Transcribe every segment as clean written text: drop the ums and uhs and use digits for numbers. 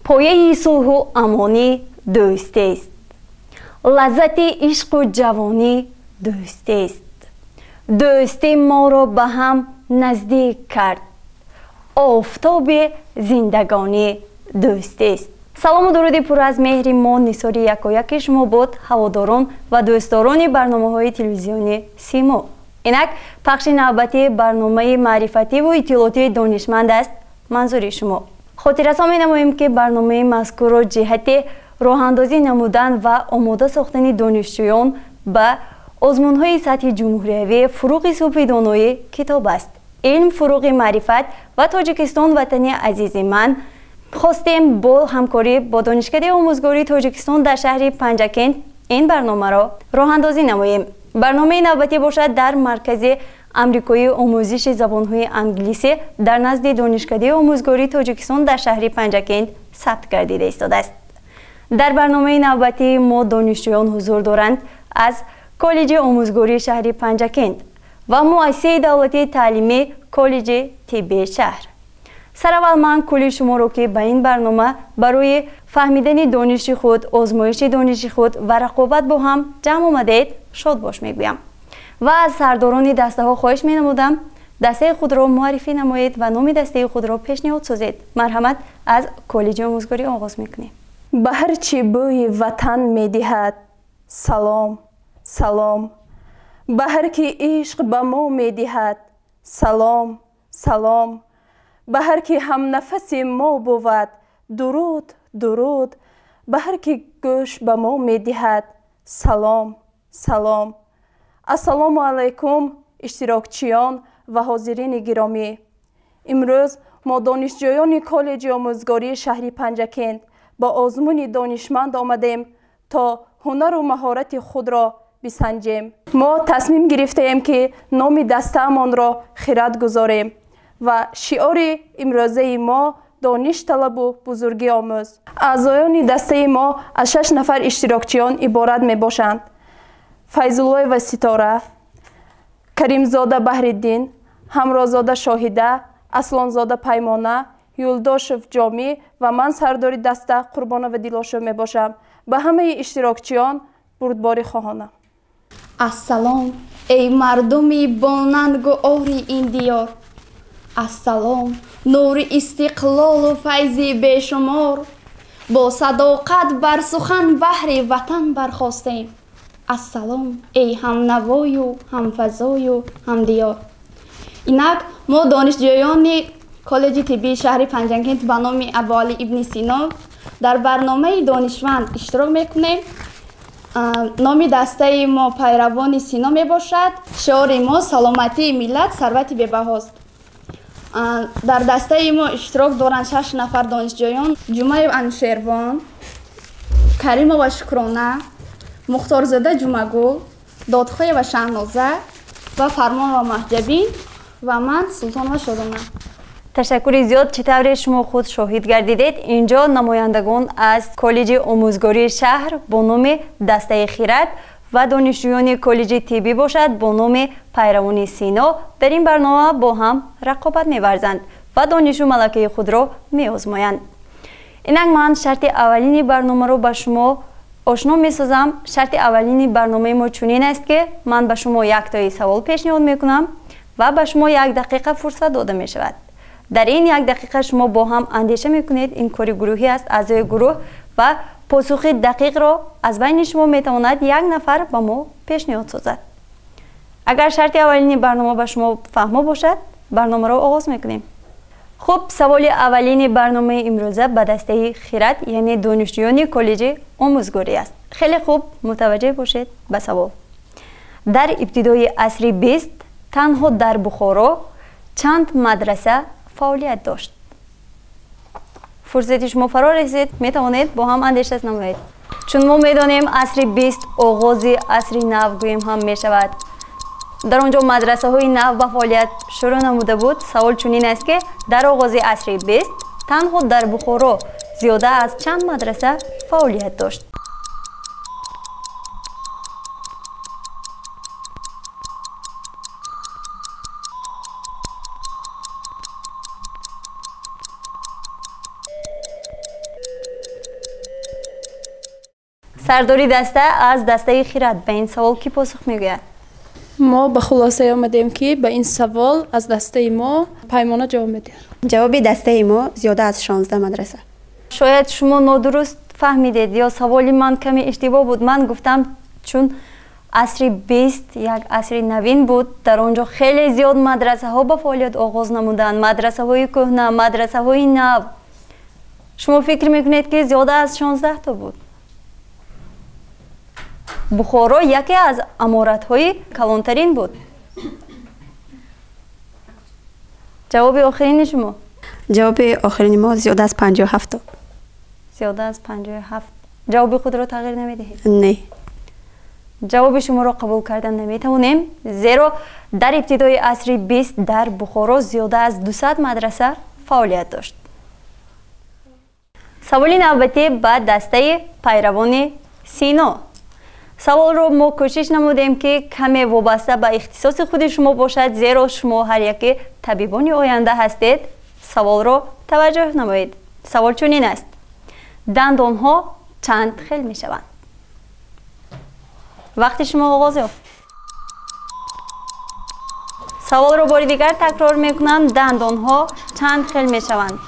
Пояи сулҳу амонӣ дӯстист, лаззати ишқу ҷавонӣ дӯстист. Дӯстӣ моро ба ҳам наздик кард, офтоби зиндагонӣ дӯстист. Салому дуруди пур аз меҳри мо нисори якояки шумо буд, ҳаводорон ва дӯстдорони барномаҳои телевизиони Симо. Инак пахши навбатии барномаи маърифативу иттилоотии донишманд аст манзури шумо. Хотиррасон менамоем, ки барномаи мазкурро ҷиҳати роҳандозӣ намудан ва омода сохтани донишҷӯён ба озмунҳои сатҳи ҷумҳуриявӣ «Фуруғи субҳи доноӣ китоб аст, илм фуруғи маърифат» ва «Тоҷикистон ватани азизи ман» хостем бо ҳамкорӣ бо Донишкадаи омӯзгории Тоҷикистон дар шаҳри Панҷакент ин барномаро роҳандозӣ намоем. Барномаи навбатӣ бошад дар Маркази амрикоии омӯзиши забонҳои англисӣ дар назди Донишкадаи омӯзгории Тоҷикистон дар шаҳри Панҷакент сабт гардида истодааст. Дар барномаи навбатии мо донишҷӯён ҳузур доранд аз Коллеҷи омӯзгории шаҳри Панҷакент ва Муассисаи давлатии таълимӣ Коллеҷи тиббии шаҳр. Сараввал ман кулли шуморо, ки ба ин барнома барои фаҳмидани дониши худ, озмоиши дониши худ ва рақобат бо ҳам ҷамъ омадаед, шодбош мегӯям ва аз сардорони дастаҳо хоҳиш менамудам дастаи худро муаррифӣ намоед ва номи дастаи худро пешниҳод созед. Марҳамат, аз Коллеҷи омӯзгорӣ оғоз мекунем. Ба ҳар чӣ бӯи ватан медиҳад салом, салом, ба ҳар ки ишқ ба мо медиҳад салом, салом, ба ҳар ки ҳамнафаси мо бувад дуруд, дуруд, ба ҳар ки гӯш ба мо медиҳад салом, салом. Ассалому алайкум, иштирокчиён ва ҳозирини гиромӣ. Имрӯз мо донишҷӯёни Коллеҷи омӯзгории шаҳри Панҷакент ба озмуни донишманд омадем, то ҳунару маҳорати худро бисанҷем. Мо тасмим гирифтаем, ки номи дастаамонро Хират гузорем ва шиори имрӯзаи мо дониш талабу бузургӣ омӯз. Аъзоёни дастаи мо аз 6 нафар иштирокчиён иборат мебошанд: Файзуллоева Ситора, Каримзода Баҳриддин, Ҳамрозода Шоҳида, Аслонзода Паймона, Юлдошев Ҷомӣ ва ман сардори даста Қурбонова Дилошо мебошам. Ба ҳамаи иштирокчиён бурдборӣ хоҳонам. Ассалом, эй мардуми бонангу ори ин диёр, ассалом, нури истиқлолу файзи бешумор. Бо садоқат бар сухан баҳри ватан бархостем. Ассалом, эй ҳамнавою ҳамфазою ҳамдиёр. Инак мо донишҷӯёни Коллеҷи тиббии шаҳри Панҷакент ба номи Абуалӣ ибни Сино дар барномаи донишманд иштирок мекунем. Номи дастаи мо «Пайравони Сино» мебошад. Шиори мо саломатии миллат сарвати бебаҳост. Дар дастаи мо иштирок доранд 6 нафар донишҷӯён: Ҷумаев Анушервон, Каримова Шукрона, Мухторзода Ҷумагул, Додхоева Шаҳноза ва Фармонова Маҳҷабин ва ман Султонова Шодона. Ташаккури зиёд. Чӣ тавре шумо худ шоҳид гардидед, инҷо намояндагон аз Коллеҷи омӯзгории шаҳр бо номи дастаи Хират ва донишҷӯёни Коллеҷи тиббӣ бошад бо номи «Пайравони Сино» дар ин барнома бо ҳам рақобат меварзанд ва донишу малакаи худро меозмоянд. Инак ман шарти аввалини барномаро ба шумо ошно месозам. Шарти аввалини барномаи мо чунин аст, ки ман ба шумо яктои савол пешниҳод мекунам ва ба шумо 1 дақиқа фурсат дода мешавад. Дар ин 1 дақиқа шумо бо ҳам андеша мекунед. Ин кори гурӯҳӣ аст, аъзои гурӯҳ ва посухи дақиқро аз байни шумо метавонад як нафар ба мо пешниҳод созад. Агар шарти аввалини барнома ба шумо фаҳмо бошад, барномаро оғоз мекунем. Хуб, саволи аввалини барномаи имрӯза ба дастаи Хират, яъне донишҷӯёни Коллеҷи омӯзгорӣ аст. Хеле хуб мутаваҷҷеҳ бошед ба савол. Дар ибтидои асри 20 танҳо дар Бухоро чанд мадраса фаъолият дошт? Фурсати шумо фаро расид, метавонед бо ҳам андеша намоед. Чун мо медонем, асри 20 оғози асри нав гӯем ҳам мешавад. Дар он ҷо мадрасаҳои нав ба фаъолият шурӯъ намуда буд. Савол чунин аст, ки дар оғози асри 20 танҳо дар Бухоро зиёда аз чанд мадраса фаъолият дошт? Сардори даста аз дастаи Хирад ба ин савол кӣ посух мегӯяд? Мо ба хулосае омадем, ки ба ин савол аз дастаи мо Паймона ҷавоб медиҳад. Ҷавоби дастаи мо зиёда аз 16 мадраса. Шояд шумо нодуруст фаҳмидед ё саволи ман каме иштибоҳ буд. Ман гуфтам, чун асри 20 як асри навин буд, дар он ҷо хеле зиёд мадрасаҳо ба фаъолият оғоз намуданд, мадрасаҳои кӯҳна, мадрасаҳои нав. Шумо фикр мекунед, ки зиёда аз 16 то буд? Бухоро яке аз аморатҳои калонтарин буд. Ҷавоби охирини шумо? Ҷавоби охирини мо зиёда аз 57 то. Зиёда аз 57. Ҷавоби худро тағйир намедиҳед? Не. Ҷавоби шуморо қабул кардан наметавонем, зеро дар ибтидои асри 20 дар Бухоро зиёда аз 200 мадраса фаъолият дошт. Саволи навбатӣ ба дастаи пайравони Сино. Саволро мо кӯшиш намудем, ки каме вобаста ба ихтисоси худи шумо бошад, зеро шумо ҳар яке табибони оянда ҳастед. Саволро таваҷҷӯҳ намоед. Савол чунин аст: дандонҳо чанд хел мешаванд? Вақти шумо оғоз ёфт. Саволро бори дигар такрор мекунам: дандонҳо чанд хел мешаванд?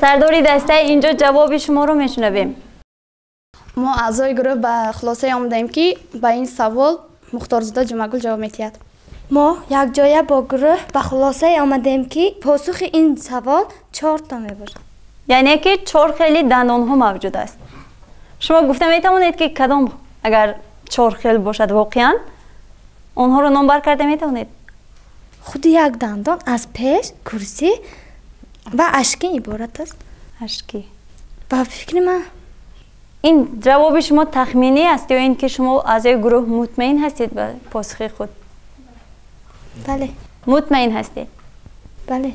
Сардори даста, инҷо ҷавоби шуморо мешунавем. Мо аъзои гурӯҳ ба хулосае омадаем, ки ба ин савол Мухторзода Ҷумъагул ҷавоб медиҳад. Мо якҷоя бо гурӯҳ ба хулосае омадем, ки посухи ин савол 4 то мебошад. Яъне ки 4 хели дандонҳо мавҷуд аст. Шумо гуфта метавонед, ки кадом, агар 4 хел бошад, воқеан онҳоро номбар карда метавонед? Худи як дандон аз пеш, курсӣ ва ашкӣ иборат аст. Ашкӣ. Ба фикри ман ин ҷавоби шумо тахминӣ аст ё ин ки шумо аъзои гурӯҳ мутмаин ҳастед ба посухи худ? Бале. Мутмаин ҳастед? Бале.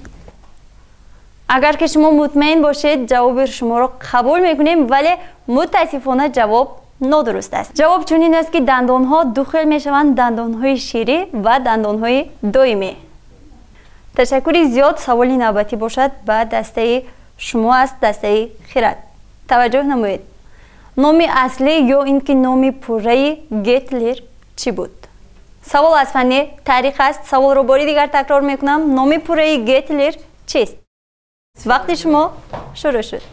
Агар ки шумо мутмаин бошед, ҷавоби шуморо қабул мекунем, вале мутаассифона ҷавоб нодуруст аст. Ҷавоб чунин аст, ки дандонҳо ду хел мешаванд: дандонҳои ширӣ ва дандонҳои доимӣ. Ташаккури зиёд. Саволи навбатӣ бошад ба дастаи шумо аст, дастаи Хирад. Таваҷҷӯҳ намоед. Номи аслӣ ё ин ки номи пурраи Гитлер чӣ буд? Савол аз фанни таърих аст. Саволро бори дигар такрор мекунам: номи пурраи Гитлер чист? Вақти шумо шурӯъ шуд.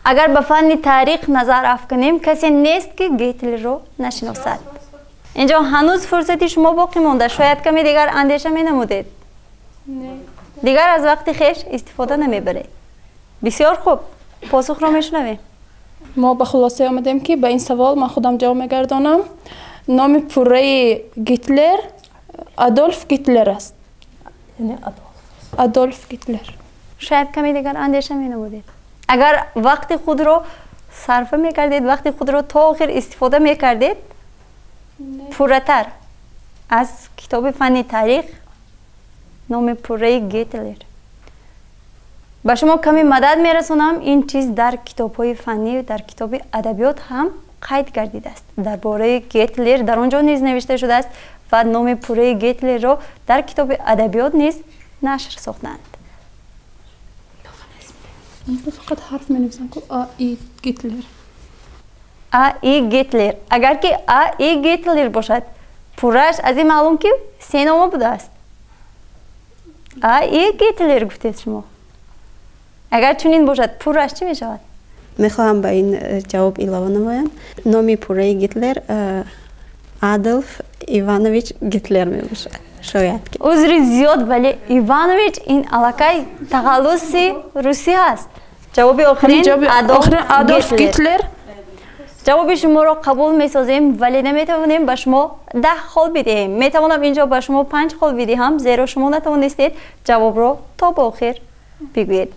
Агар ба фанни таърих назар афканем, касе нест, ки Гитлерро нашиносад. Инҷо ҳанӯз фурсати шумо боқӣ монда. Шояд каме дигар андеша менамудед. Дигар аз вақти хеш истифода намебаред. Бисёр хуб, посухро мешунавем. Мо ба хулосае омадем, ки ба ин савол ман худам ҷавоб мегардонам. Номи пурраи Гитлер Адолф Гитлер аст. Яъне Адолф. Адолф Гитлер. Шояд каме дигар андеша менамудед. Агар вақти худро сарфа мекардед, вақти худро то охир истифода мекардед, пурратар аз китоби фанни таърих номи пурраи Гитлер. Ба шумо каме мадад мерасонам. Ин чиз дар китобҳои фаннӣ, дар китоби адабиёт ҳам қайд гардидааст. Дар бораи Гитлер дар он ҷо низ навишта шудааст ва номи пурраи Гитлерро дар китоби адабиёт низ нашр сохтанд. Фақат ҳарф менависам ку А И Гитлер. А И Гитлер. Агар ки А И Гитлер бошад, пуррааш аз ин маълум, ки се нома будааст. А И Гитлер гуфтед шумо. Агар чунин бошад, пуррааш чӣ мешавад? Мехоҳам ба ин ҷавоб илова намоям. Номи пурраи Гитлер Адолф Иванович Гитлер мебошад. Шояд ки. Узри зиёд, вале Иванович ин аллакай тахаллуси русӣ аст. Ҷавоби охирин Адолф Гитлер. Ҷавоби шуморо қабул месозем, вале наметавонем ба шумо 10 хол бидиҳем. Метавонам инҷо ба шумо 5 хол бидиҳам, зеро шумо натавонистед ҷавобро то ба охир бигӯед.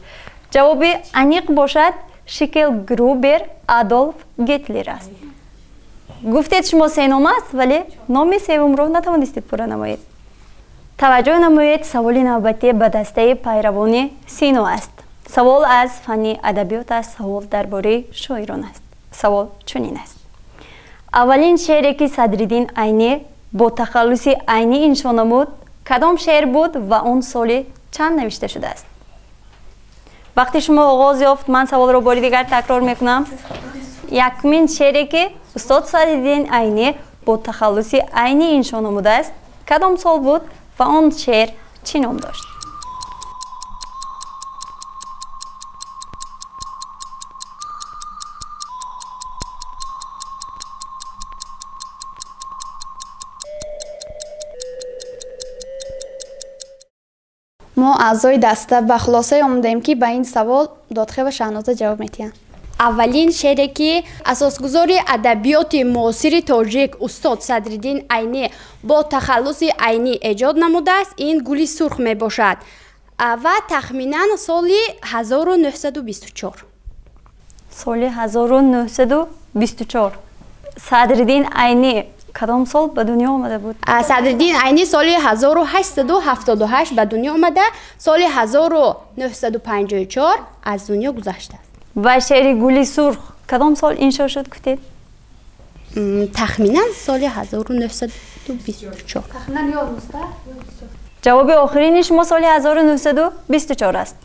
Ҷавоби аниқ бошад Шикелгрубер Адолф Гитлер аст. Гуфтед шумо се ном аст, вале номи севумро натавонистед пурра намоед. Таваҷҷӯҳ намоед, саволи навбатӣ ба дастаи пайравони Сино аст. Савол аз фанни адабиёт аст, савол дар бораи шоирон аст. Савол чунин аст. Аввалин шеъре ки Садриддин Айнӣ бо тахаллуси Айнӣ иншо намуд, кадом шеър буд ва он соли чанд навишта шудааст? Вақти шумо оғоз ёфт, ман саволро бори дигар такрор мекунам. Якумин шеъре ки устод Садриддин Айнӣ бо тахаллуси Айнӣ иншо намудааст, кадом сол буд ва он шеър чӣ ном дошт? Мо аъзои даста ба хулосае омадаем, ки ба ин савол Додхева Шаҳноза ҷавоб медиҳанд. Аввалин шеъре ки асосгузори адабиёти муосири тоҷик устод Садриддин Айнӣ бо тахаллуси Айнӣ эҷод намудааст, ин Гули сурх мебошад ва тахминан соли 1924. Соли 1924. Садриддин Айнӣ кадом сол ба дунё омада буд? Садриддин Айнӣ соли 1878 ба дунё омада, соли 1954 аз дунё гузаштааст. Ва шеъри Гули сурх кадом сол иншо шуд гуфтед? Тахминан соли 1924. Ҷавоби охирини шумо соли 1924 аст.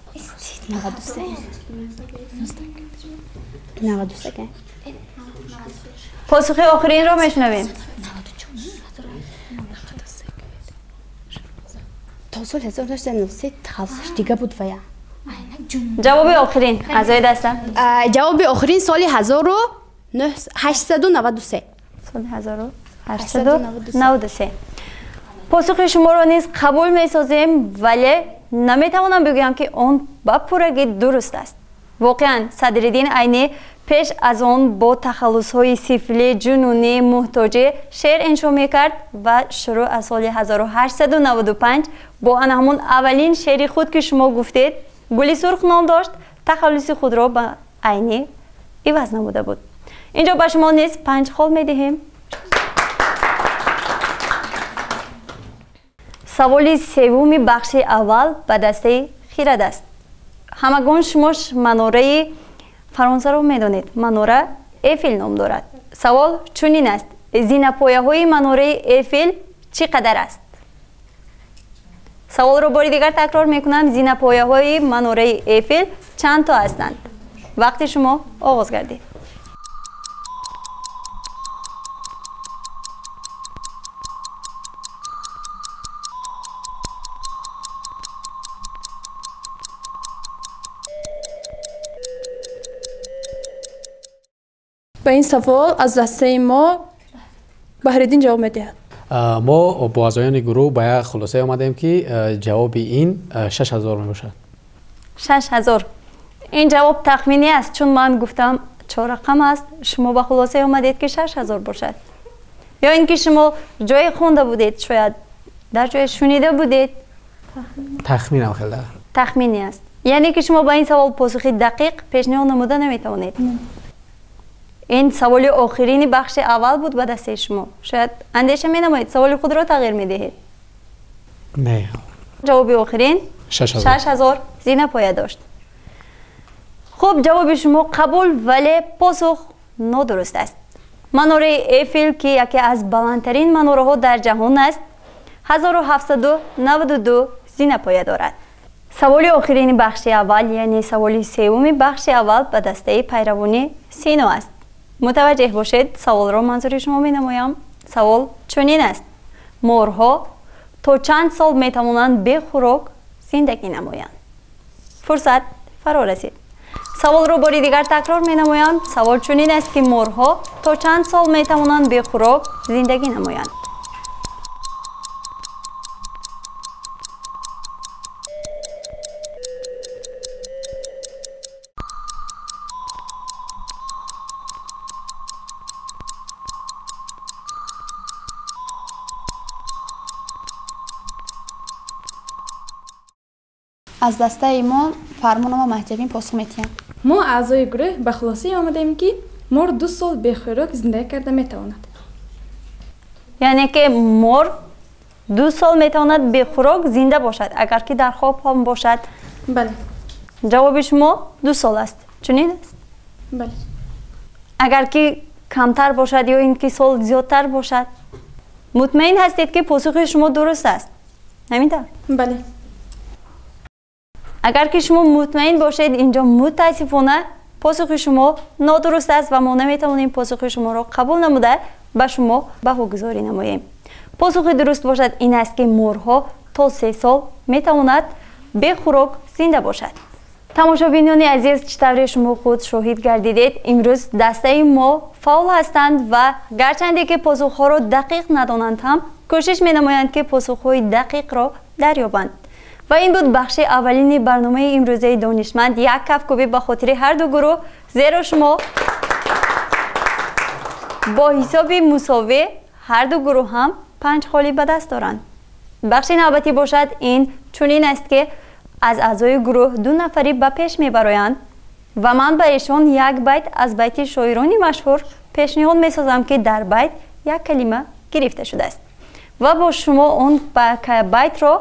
93. Посухи охиринро мешунавем. То соли 1993 тахаллусаш дига буд вая. Ҷавоби охирин аъзои даста. Ҷавоби охирин соли 1893. Соли 1893. Посухи шуморо низ қабул месозем, вале наметавонам бигӯям, ки он ба пуррагӣ дуруст аст. Воқеан Садриддин Айнӣ пеш аз он бо тахаллусҳои сифлӣ, ҷунунӣ, муҳтоҷӣ шеър иншо мекард ва шурӯъ аз соли 1895 бо ана ҳамон аввалин шеъри худ, ки шумо гуфтед, Гули сурх ном дошт, тахаллуси худро ба Айнӣ иваз намуда буд. Инҷо ба шумо низ 5 хол медиҳем. Саволи севуми бахши аввал ба дастаи Хирад аст. Ҳамагон шумо манораи Фаронсаро медонед. Манора Эфел ном дорад. Савол чунин аст: зинапояҳои манораи Эфел чӣ қадар аст? Саволро бори дигар такрор мекунам: зинапояҳои манораи Эфел чанд то ҳастанд? Вақти шумо оғоз гардид. Ба ин савол аз дастаи мо Баҳриддин ҷавоб медиҳад. Мо бо аъзоёни гурӯҳ ба як хулосае омадем, ки ҷавоби ин 6000 мебошад. 6000. Ин ҷавоб тахминӣ аст, чун ман гуфтам чор рақам аст, шумо ба хулосае омадед, ки 6000 бошад. Ё ин ки шумо ҷое хонда будед, шояд дар ҷое шунида будед? Тахминам хеле. Тахминӣ аст. Яъне ки шумо ба ин савол посухи дақиқ пешниҳод намуда наметавонед. Ин саволи охирини бахши аввал буд ба дастаи шумо. Шояд андеша менамоед, саволи худро тағйир медиҳед. Не. Ҷавоби охирин 6000 зинапоя дошт. Хуб, ҷавоби шумо қабул, вале посух нодуруст аст. Манораи Эфел, ки яке аз баландтарин манораҳо дар ҷаҳон аст, 1792 зинапоя дорад. Саволи охирини бахши аввал, яъне саволи севуми бахши аввал ба дастаи пайравони Сино аст. Мутаваҷҷеҳ бошед, саволро манзури шумо менамоям. Савол чунин аст: морҳо то чанд сол метавонанд бе хӯрок зиндагӣ намоянд? Фурсат фаро расид. Саволро бори дигар такрор менамоям. Савол чунин аст, ки морҳо то чанд сол метавонанд бе хӯрок зиндагӣ намоянд? Аз дастаи мо Фармонова Маҳҷабин посух медиҳам. Мо аъзои гурӯҳ ба хулосае омадем, ки мор 2 сол бехӯрок зиндагӣ карда метавонад. Яъне ки мор 2 сол метавонад бехӯрок зинда бошад, агар ки дар хоб ҳам бошад. Бале. Ҷавоби шумо 2 сол аст. Чунин аст? Бале. Агар ки камтар бошад ё ин ки сол зиёдтар бошад, мутмаин ҳастед, ки посухи шумо дуруст аст? Ҳамин тавр? Бале. Агар ки шумо мутмаин бошед, инҷо мутаассифона посухи шумо нодуруст аст ва мо наметавонем посухи шуморо қабул намуда ба шумо баҳогузорӣ намоем. Посухи дуруст бошад ин аст, ки морҳо то 3 сол метавонад бехӯрок зинда бошад. Тамошобинони азиз, чӣ тавре шумо худ шоҳид гардидед, имрӯз дастаи мо фаъол ҳастанд ва гарчанде ки посухҳоро дақиқ надонанд ҳам, кӯшиш менамоянд, ки посухҳои дақиқро дарёбанд. Ва ин буд бахши аввалини барномаи имрӯзаи Донишманд. Як кафкӯбӣ ба хотири ҳар ду гурӯҳ, зеро шумо бо ҳисоби мусовӣ ҳар ду гурӯҳ ҳам 5 холӣ ба даст доранд. Бахши навбатӣ бошад ин чунин аст, ки аз аъзои гурӯҳ 2 нафарӣ ба пеш мебароянд ва ман ба эшон як байт аз байти шоирони машҳур пешниҳод месозам, ки дар байт як калима гирифта шудааст ва бо шумо он байтро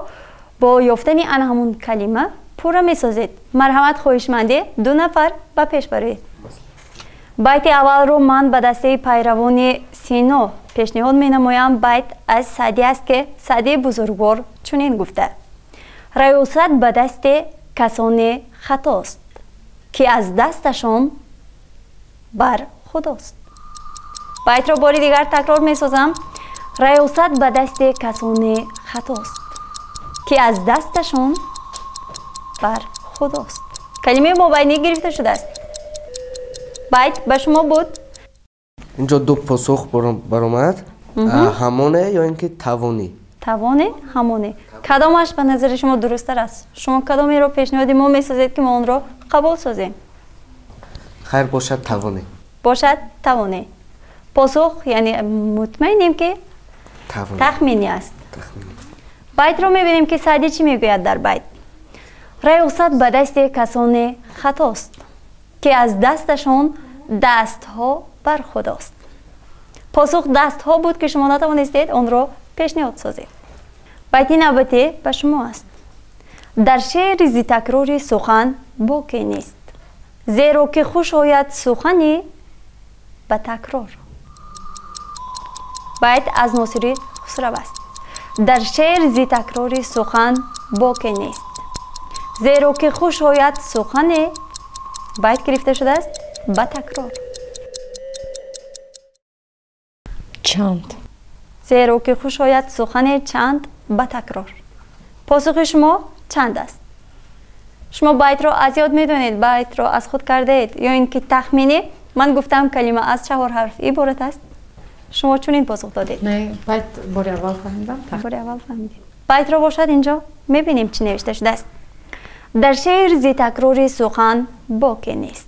бо ёфтани ана ҳамун калима пурра месозед. Марҳамат, хоҳишмандӣ, 2 нафар ба пеш бароед. Байти аввалро ман ба дастаи пайравони Сино пешниҳод менамоям. Байт аз Саъдӣ аст, ки Саъдии бузургвор чунин гуфта: раёсат ба дасти касоне хатост, ки аз дасташон бар худост. Байтро бори дигар такрор месозам. Раёсат ба дасти касоне хатост, ки аз дасташон бар худост. Калимаи мобайнӣ гирифта шудааст. Байт ба шумо буд. Инҷо 2 посух баромад. Ҳамоне ё ин ки тавонӣ. Тавоне, ҳамоне. Кадомаш ба назари шумо дурусттар аст? Шумо кадомеро пешниҳоди мо месозед, ки мо онро қабул созем? Хайр, бошад тавоне. Бошад тавоне. Посух, яъне мутмаинем, ки тахминӣ аст. Байтро мебинем, ки Саъдӣ чӣ мегӯяд дар байт. Раёсат ба дасти касоне хатост, ки аз дасташон дастҳо бар худост. Посух дастҳо буд, ки шумо натавонистед онро пешниҳод созед. Байти навбатӣ ба шумо аст. Дар шеъри зи такрори сухан боке нест, зеро ки хуш ояд сухани ба такрор. Байт аз Носири Хусрав аст. Дар шеър зи такрори сухан боке нест, зеро ки хуш ояд сухане. Байт гирифта шудааст ба такрор. Чанд. Зеро ки хуш ояд сухане чанд ба такрор. Посухи шумо чанд аст? Шумо байтро аз ёд медонед, байтро аз худ кардаед ё ин ки тахминӣ? Ман гуфтам калима аз 4 ҳарф иборат аст. Шумо чунин посух додед. Не, байт бори аввал фаҳмидам. Бори аввал фаҳмидем. Байтро бошад инҷо мебинем чӣ навишта шудааст. Дар шеър зи такрори сухан боке нест,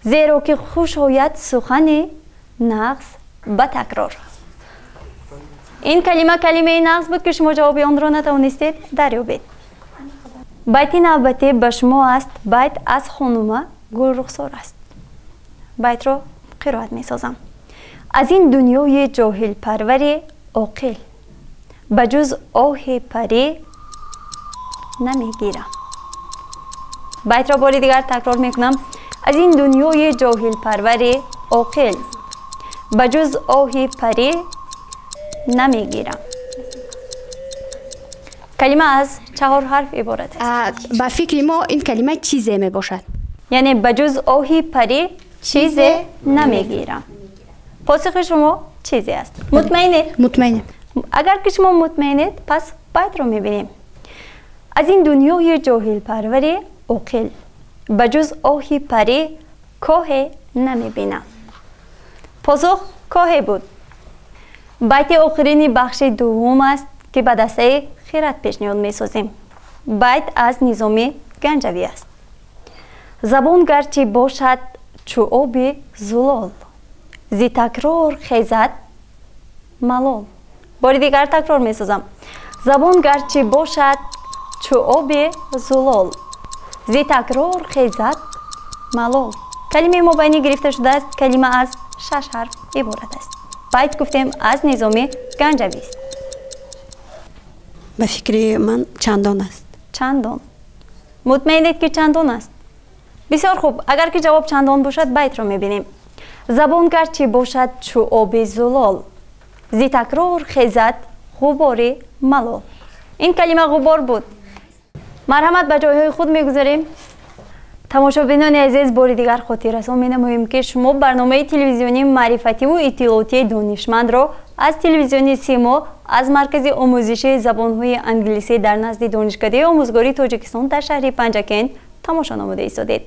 зеро ки хуш ояд сухани нағз ба такрор. Ин калима калимаи нағз буд, ки шумо ҷавоби онро натавонистед дарёбед. Байти навбатӣ ба шумо аст. Байт аз хонума Гулрухсор аст. Байтро қироат месозам. Аз ин дунёи ҷоҳилпарвари оқил, ба ҷуз оҳи парӣ намегирам. Байтро бори дигар такрор мекунам. Аз ин дунёи ҷоҳилпарвари оқил, ба ҷуз оҳи парӣ намегирам. Калима аз 4 ҳарф иборат аст. Ба фикри мо ин калима чизе мебошад. Яъне ба ҷуз оҳи парӣ чизе намегирам. Посухи шумо чизе аст. Мутмаинед? Мутмаинем. Агар ки шумо мутмаинед, пас байтро мебинем. Аз ин дунёи ҷоҳилпарвари оқил, ба ҷуз оҳи парӣ коҳе намебинам. Посух коҳе буд. Байти охирини бахши дуввум аст, ки ба дастаи Хират пешниҳод месозем. Байт аз Низоми Ганҷавӣ аст. Забон гарчи бошад чу оби зулол, зи такрор хезад малол. Бори дигар такрор месозам. Забон гарчи бошад чу оби зулол, Зи такрор хезад малол. Калимаи мобайнӣ гирифта шудааст. Калима аз 6 ҳарф иборат аст. Байт гуфтем аз Низоми Ганҷавист. Ба фикри ман чандон аст. Чандон. Мутмаинед ки чандон аст? Бисёр хуб. Агар ки ҷавоб чандон бошад, байтро мебинем. Забон гарчи бошад чу оби зулол, зи такрор хезад ғубори малол. Ин калима ғубор буд. Марҳамат, ба ҷойҳои худ мегузарем. Тамошобинони азиз, бори дигар хотиррасон менамоем, ки шумо барномаи телевизионии маърифативу иттилоотии Донишмандро аз телевизиони Симо аз маркази омӯзиши забонҳои англисӣ дар назди Донишкадаи омӯзгории Тоҷикистон дар шаҳри Панҷакент тамошо намуда истодед.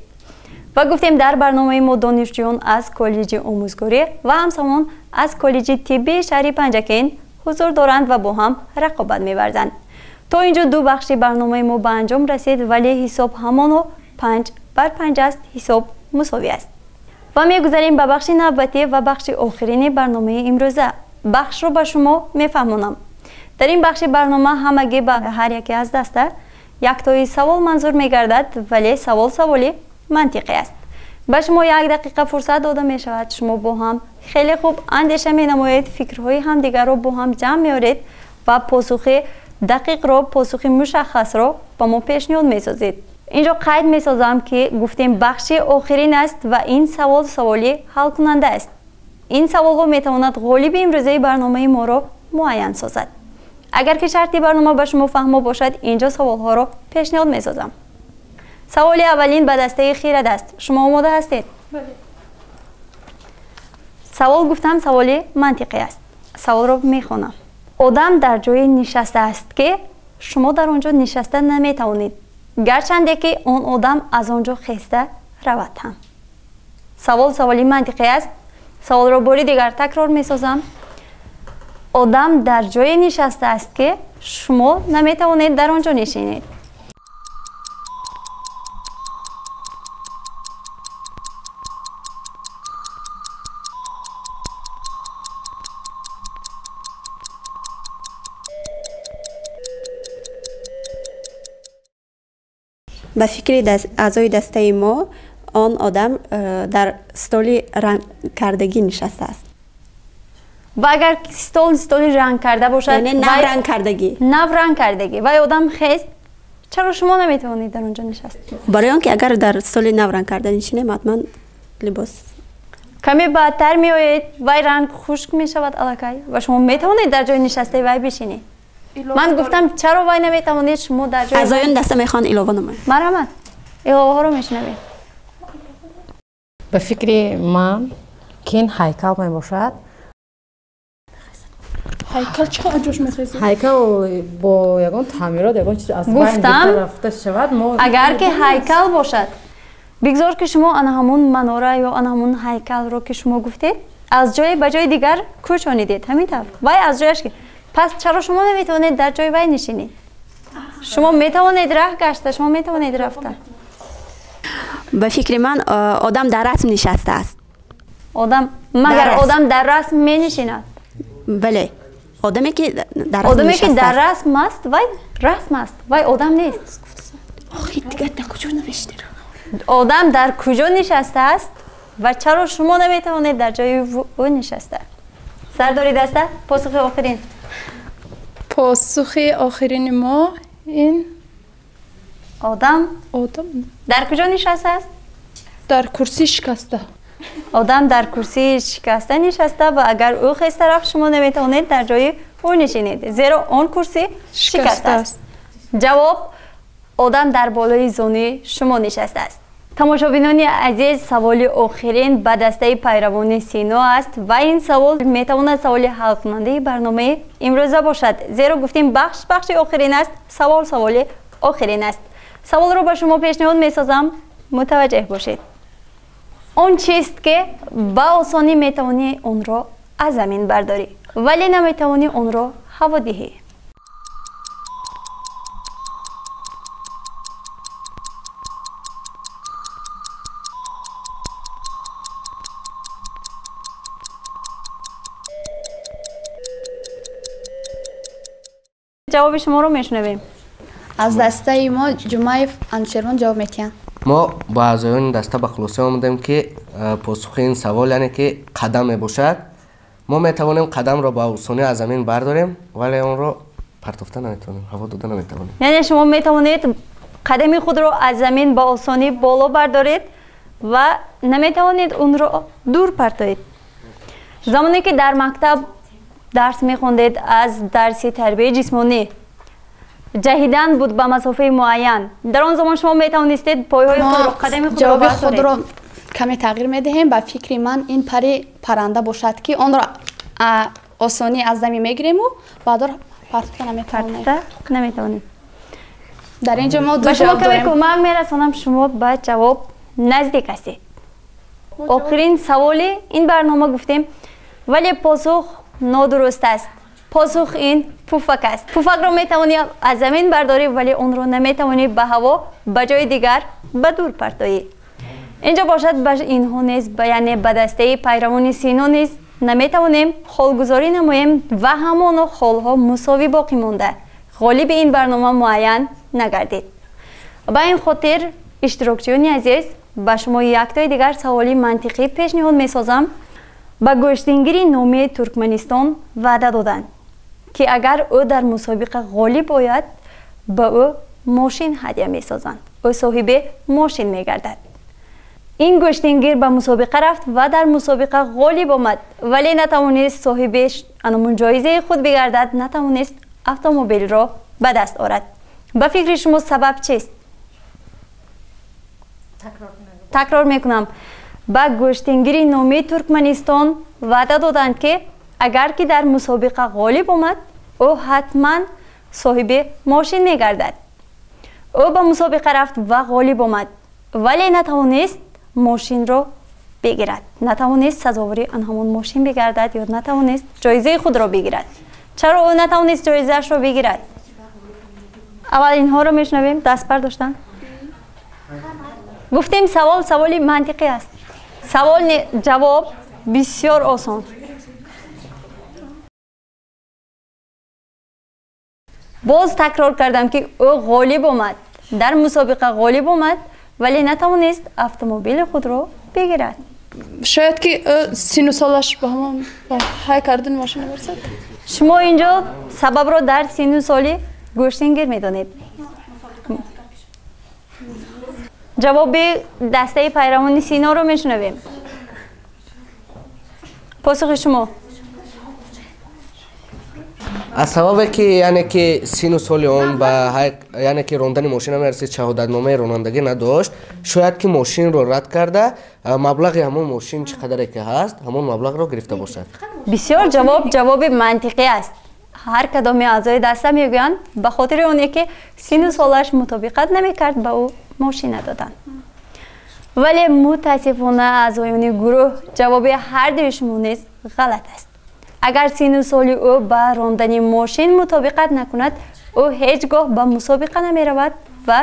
Ва гуфтем, дар барномаи мо донишҷӯён аз коллеҷи омӯзгорӣ ва ҳамзамон аз коллеҷи тиббии шаҳри Панҷакент ҳузур доранд ва бо ҳам рақобат меварзанд. То инҷо ду бахши барномаи мо ба анҷом расид, вале ҳисоб ҳамоно 5-5 аст, ҳисоб мусовӣ аст. Ва мегузарем ба бахши навбатӣ ва бахши охирини барномаи имрӯза. Бахшро ба шумо мефаҳмонам. Дар ин бахши барнома ҳамагӣ ба ҳар яке аз даста яктои савол манзур мегардад, вале савол саволи мантиқӣ аст. Ба шумо 1 дақиқа фурсат дода мешавад. Шумо бо ҳам хеле хуб андеша менамоед, фикрҳои ҳамдигарро бо ҳам ҷамъ меоред ва посухи дақиқро, посухи мушаххасро ба мо пешниҳод месозед. Инҷо қайд месозам, ки гуфтем бахши охирин аст ва ин савол саволи ҳалкунанда аст. Ин саволҳо метавонад ғолиби имрӯзаи барномаи моро муайян созад. Агар ки шарти барнома ба шумо фаҳмо бошад, инҷо саволҳоро пешниҳод месозам. Саволи аввалин ба дастаи хирад аст. Шумо омода ҳастед? Бале. Савол гуфтам саволи мантиқӣ аст. Саволро мехонам. Одам дар ҷое нишаста аст, ки шумо дар он ҷо нишаста наметавонед, гарчанде ки он одам аз он ҷо хеста равад ҳам. Савол саволи мантиқӣ аст. Саволро бори дигар такрор месозам. Одам дар ҷое нишаста аст, ки шумо наметавонед дар он ҷо нишинед. Ба фикри аъзои дастаи мо, он одам дар столи рангкардагӣ нишастааст. Ва агар стол столи рангкарда бошад, яъне наврангкардагӣ, наврангкардагӣ, вай одам хест, чаро шумо наметавонед дар он ҷо нишаст? Барои он ки агар дар столи наврангкарда нишинем, ҳатман либос каме баъдтар меояд, вай ранг хушк мешавад аллакай ва шумо метавонед дар ҷои нишастаи вай бишинед. Ман гуфтам, чаро вай наметавонед шумо дар ҷои аъзоёни даста мехоҳанд илова намоянд. Марҳамат, иловаҳоро мешунавем. Ба фикри ман, ки ин ҳайкал мебошад. Ҳайкал чӣ қадр ҷош мехезад? Ҳайкал бо ягон таъмирот, ягон чиз аз байн Гуфтам, рафта шавад, мо агар ки ҳайкал бошад, бигзор ки шумо ана ҳамун манора ё ана ҳамун ҳайкалро, ки шумо гуфтед, аз ҷое ба ҷои дигар кӯчонидед. Ҳамин тавр вай аз ҷояш, пас чаро шумо наметавонед дар ҷои вай нишинед? Шумо метавонед раҳ гашта, шумо метавонед рафта. Ба фикри ман, одам дар расм нишастааст. Одам, магар одам дар расм менишинад? Бале, одаме ки дар одаме ки дар расм аст, вай расм аст, вай одам нест. Охи, дигар дар куҷо навиштед? Одам дар куҷо нишастааст ва чаро шумо наметавонед дар ҷои ӯ нишаста? Сардори даста, посухи охирин. Посухи охирини мо ин одам одам дар куҷо нишастааст? Дар курсии шикаста. Одам дар курсии шикаста нишаста ва агар ӯ хеста рафт, шумо наметавонед дар ҷои ӯ нишинед, зеро он курсӣ шикаста аст. Ҷавоб: одам дар болои зонуи шумо нишастааст. Тамошобинони азиз, саволи охирин ба дастаи пайравони Сино аст ва ин савол метавонад саволи ҳалкунандаи барномаи имрӯза бошад, зеро гуфтем бахш бахши охирин аст, савол саволи охирин аст. Саволро ба шумо пешниҳод месозам, мутаваҷҷеҳ бошед. Он чист, ки ба осонӣ метавонӣ онро аз замин бардорӣ, вале наметавонӣ онро ҳаво диҳӣ? Ҷавоби шуморо мешунавем. Аз дастаи мо Ҷумаев Анушервон ҷавоб медиҳанд. Мо бо аъзоёни даста ба хулоса омадем, ки посухи ин савол яъне ки қадам мебошад. Мо метавонем қадамро ба осонӣ аз замин бардорем, вале онро партофта наметавонем, ҳаво дода наметавонем. Яъне шумо метавонед қадами худро аз замин ба осонӣ боло бардоред ва наметавонед онро дур партоед. Замоне ки дар мактаб дарс мехондед, аз дарси тарбияи ҷисмонӣ ҷаҳидан буд ба масофаи муайян, дар он замон шумо метавонистед пойҳои худро, қадами худро ҷавоби бардоред? Худро каме тағйир медиҳем. Ба фикри ман ин пари паранда бошад, ки онро осонӣ аз замин мегириму баъдор партофта наметавонем. Партофта наметавонем. Дар ин ҷо мо ду Ба шумо ҷавоб каме дорем. кӯмак мерасонам, шумо ба ҷавоб наздик ҳастед. Охирин саволи ин барнома гуфтем, вале посух нодуруст аст. Посух ин пуфак аст. Пуфакро метавонӣ аз замин бардорӣ, вале онро наметавонӣ ба ҳаво ба ҷои дигар ба дур партоӣ. Инҷо бошад ба инҳо низ, яъне ба дастаи пайравони Сино низ наметавонем холгузорӣ намоем ва ҳамоно холҳо мусовӣ боқӣ монда. Ғолиби ин барнома муайян нагардид. Ба ин хотир иштирокчиёни азиз, ба шумо яктои дигар саволи мантиқӣ пешниҳод месозам. Ба гӯштингири номии Туркманистон ваъда доданд, ки агар ӯ дар мусобиқа ғолиб ояд, ба ӯ мошин ҳадя месозанд. Ӯ соҳиби мошин мегардад. Ин гӯштингир ба мусобиқа рафт ва дар мусобиқа ғолиб омад, вале натавонист соҳиби анамун ҷоизаи худ бигардад, натавонист автомобилро ба даст орад. Ба фикри шумо сабаб чист? Такрор мекунам. Ба гӯштингири номии Туркманистон ваъда доданд, ки агар ки дар мусобиқа ғолиб омад, ӯ ҳатман соҳиби мошин мегардад. Ӯ ба мусобиқа рафт ва ғолиб омад, вале натавонист мошинро бигирад, натавонист сазовори ан ҳамон мошин бигардад ё натавонист ҷоизаи худро бигирад. Чаро ӯ натавонист ҷоизаашро бигирад? Аввал инҳоро мешунавем, даст бардоштанд. Гуфтем савол саволи мантиқӣ аст. Савол ҷавоб бисёр осон. Боз такрор кардам, ки ӯ ғолиб омад, дар мусобиқа ғолиб омад, вале натавонист автомобили худро бигирад. Шояд ки ӯ сину солаш ба ҳамон ҳай кардани мошин намерасад. Шумо инҷо сабабро дар сину соли гӯштингир медонед. Ҷавоби дастаи пайравони Синоро мешунавем. Посухи шумо? Аз сабабе ки яъне ки сину соли он ба яъне ки рондани мошин намерасид, шаҳодатномаи ронандагӣ надошт, шояд ки мошинро рад карда, маблағи ҳамон мошин чӣ қадаре ки ҳаст, ҳамон маблағро гирифта бошад. Бисёр ҷавоб ҷавоби мантиқӣ аст. Ҳар кадоми аъзои даста мегӯянд, ба хотири оне ки сину солаш мутобиқат намекард, ба ӯ мошин надоданд. Вале мутаассифона аъзоёни гурӯҳ, ҷавоби ҳардуи шумо низ ғалат аст. Агар сину соли ӯ ба рондани мошин мутобиқат накунад, ӯ ҳеҷ гоҳ ба мусобиқа намеравад ва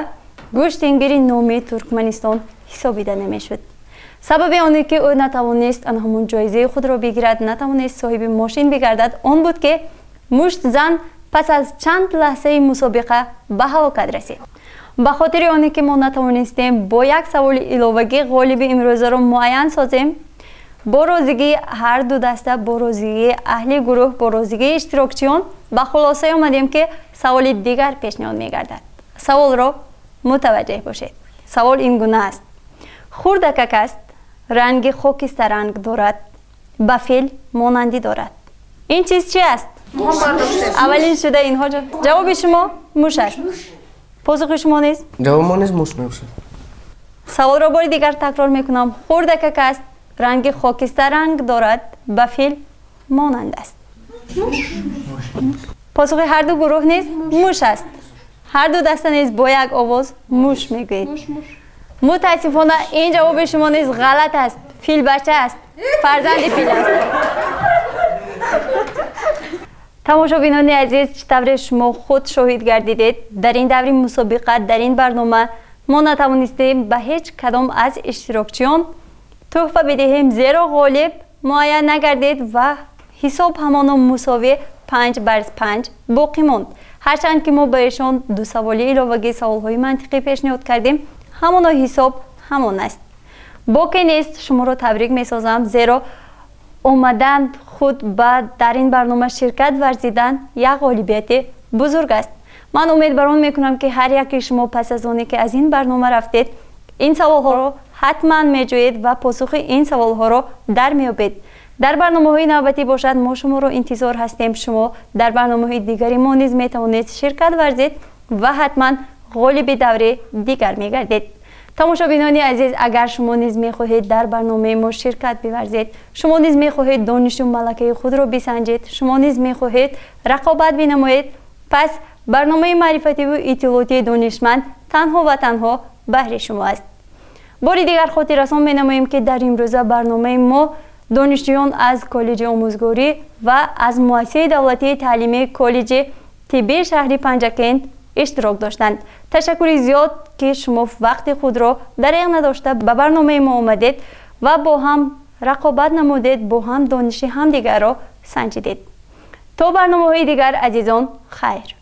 гӯштингири номии Туркманистон ҳисобида намешуд. Сабаби оне ки ӯ натавонист ан ҳамон ҷоизаи худро бигирад, натавонист соҳиби мошин бигардад, он буд ки муштзан пас аз чанд лаҳзаи мусобиқа ба ҳалокат расид. Ба хотири оне ки мо натавонистем бо як саволи иловагӣ ғолиби имрӯзаро муайян созем, бо розигии ҳар ду даста, бо розигии аҳли гурӯҳ, бо розигии иштирокчиён ба хулосае омадем, ки саволи дигар пешниҳод мегардад. Саволро мутаваҷҷеҳ бошед. Савол ин гуна аст. Хурдакак аст, ранги хокистаранг дорад, ба фил монандӣ дорад. Ин чиз чи аст? Аввалин шуда инҳо ҷавоби шумо муш аст. Посухи шумо низ? Ҷавоби мо низ муш мебошад. Саволро бори дигар такрор мекунам. Хурдакак аст, ранги хокистаранг дорад, ба фил монанд аст. Посухи ҳар ду гурӯҳ низ муш аст. Ҳар ду даста низ бо як овоз муш мегӯед. Мутаассифона ин ҷавоби шумо низ ғалат аст. Фил бача аст, фарзанди фил аст. Тамошобинони азиз, чӣ тавре шумо худ шоҳид гардидед, дар ин даври мусобиқа, дар ин барнома мо натавонистем ба ҳеҷ кадом аз иштирокчиён тӯҳфа бидиҳем, зеро ғолиб муайян нагардид ва ҳисоб ҳамоно мусовӣ 5-5 боқӣ монд. Ҳарчанд ки мо ба эшон ду саволи иловагӣ, саволҳои мантиқӣ пешниҳод кардем, ҳамоно ҳисоб ҳамон аст. Боке нест, шуморо табрик месозам, зеро омадан худ ба дар ин барнома ширкат варзидан як ғолибияти бузург аст. Ман умедбарон мекунам, ки ҳар яке шумо пас аз оне ки аз ин барнома рафтед, ин саволҳоро ҳатман меҷӯед ва посухи ин саволҳоро дар меёбед. Дар барномаҳои навбатӣ бошад, мо шуморо интизор ҳастем. Шумо дар барномаҳои дигари мо низ метавонед ширкат варзед ва ҳатман ғолиби даври дигар мегардед. Тамошобинони азиз, агар шумо низ мехоҳед дар барномаи мо ширкат биварзед, шумо низ мехоҳед донишу малакаи худро бисанҷед, шумо низ мехоҳед рақобат бинамоед, пас барномаи маърифативу иттилоотии Донишманд танҳо ва танҳо баҳри шумо аст. Бори дигар хотиррасон менамоем, ки дар имрӯза барномаи мо донишҷӯён аз коллеҷи омӯзгорӣ ва аз муассисаи давлатии таълимии коллеҷи тиббии шаҳри Панҷакент иштирок доштанд. Ташаккури зиёд, ки шумо вақти худро дареғ надошта ба барномаи мо омадед ва бо ҳам рақобат намудед, бо ҳам дониши ҳамдигарро санҷидед. То барномаҳои дигар, азизон, хайр.